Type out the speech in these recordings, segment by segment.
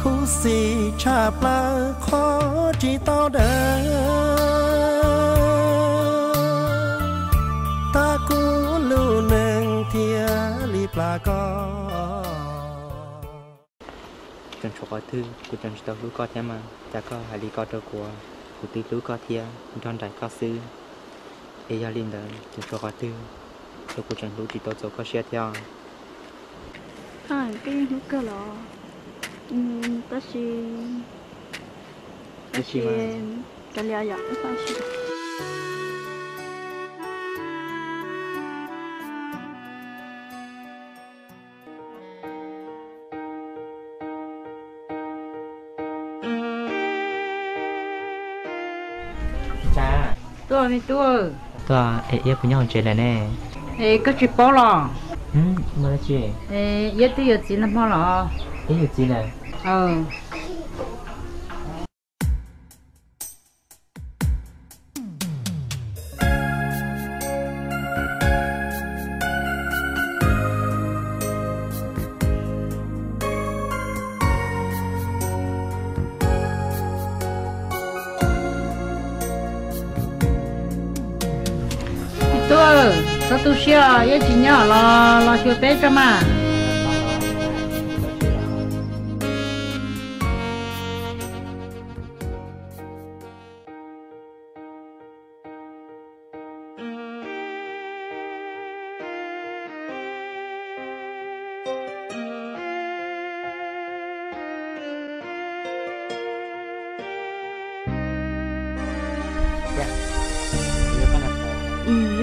Khuv xim tshaj plaws qhov tsis tau dawb, tab kuv lub neej thiaj li plam koj. Tseem tshuav qhov twg kuv tseem tsis tau hlub koj thiab mas, cas koj hais li ko rau kuv, kuv twb hlub koj thiab nrog nraim koj xwb. Es yog li ntawd tseem tshuav qhov twg uas kuv tseem hlub tsis tau txaus koj siab thiab? Koj yeej hlub kawg los? Tab sis, tab sis, kav liam yom, tab sis. Tuaj me tub. Tuaj es, iab puas nyob hauv tsev lawm ne? Es koj tsis paub los? Muaj dab tsi? Iab twb yuav txiv nag hmo los. Iab yuav txiv lawm? Tub, txhob tu siab, iab tsis nyob los los xyuas peb tso mas.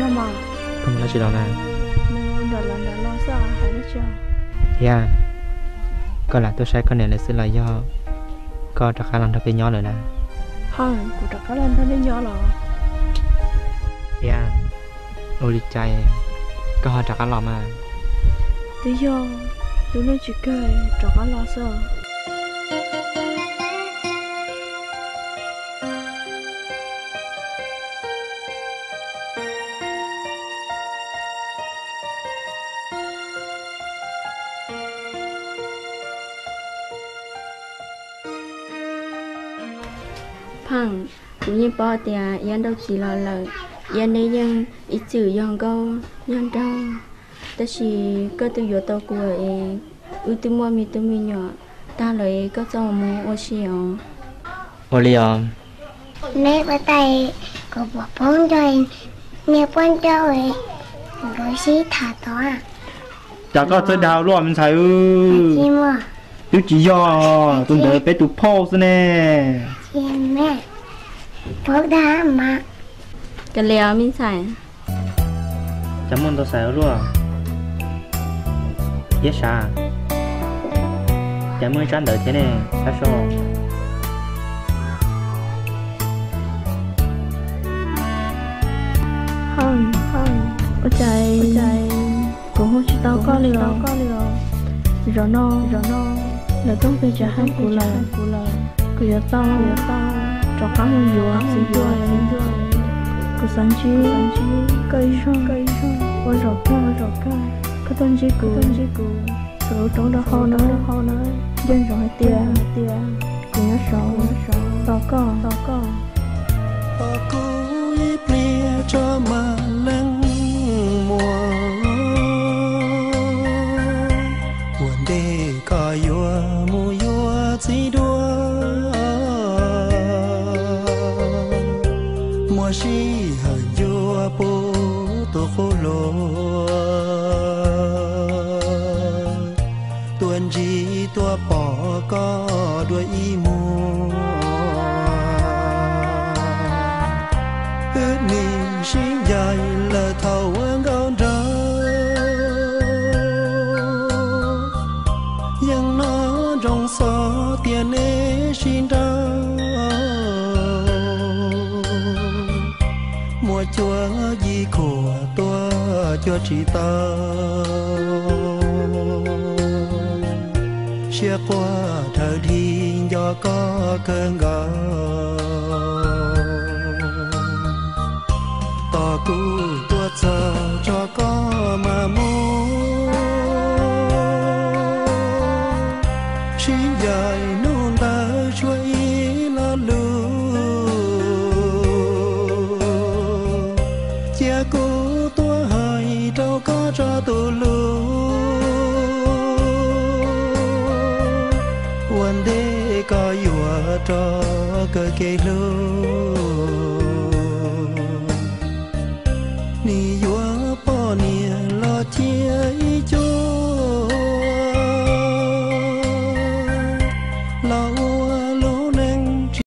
Yog mas. Koj mus dab tsi los na? Mus nram lawv nram los xwb, hais dab tsi os? Iab, koj lam tuaj saib koj niam lawv xwb los yog koj rov qab los nrog peb nyob lawm na? Hawm, kuv rov qab los nrog nej nyob los? Iab, ua li cas koj ho rov qab los mas? Twb yog tus neeg tsis kawg rov qab los xwb. Pheej, kuv yeej paub tias Iab nrauj txiv los lawm, Iab neb yeej ib txwm yog nkauj yog nraug, tab sis koj twb yuav tau kuv es wb twb muaj me tub me nyuam tag lawm es koj txhob mus ua si os. Ua li os. Neb ua tau, kuv puas poob nrog niag poj nrauj nkawd sib tham tod? Cas koj txawj dag luaj me ntxhais? Twb tsis yog, tus ntawd peb tus phauj xwb ne. Kav liam me ntxhais. Cas muaj ntau xaiv ua luaj? Iab sav, cas muaj ib tsab ntawv thiab ne, Kab Sau? Ua cas kuv hu tsis tau koj li os? Zaum no lawv tuaj nqis tsev hab kuv lawm, kuv yuav tau rov qab mus yuav txiv ntua. Kuv xav ntsib koj ib zaug, ua zaum kawg koj tuaj ntsib kuv, kuv lub roob rau hau na, nco ntsoov hais tias kuv nyob saud tos koj. Tos kuv ib pliag tso mas leej muam, ua ntej koj yuav mus yuav txiv dua, muaj sij hawm ncua puv tus qub hluas, tuaj ntsib tuaj pom koj dua ib muag. Wb nim sib ncaim lawm thaum ua nkauj nraug, yeej hnov nroog xov tias neb sib nrauj, muaj cuab yim khuam tuaj cuab tsis tau, siab quaj dhawv dhi nco koj kawg nkaus. Tos kuv tuaj txog tso koj mam mus, sib ncaim Hnub ntawd tshuav ib lo lus, cia kuv tuaj hais rau koj tso tus hlub, ua ntej koj yuav rov kawm kev hlub.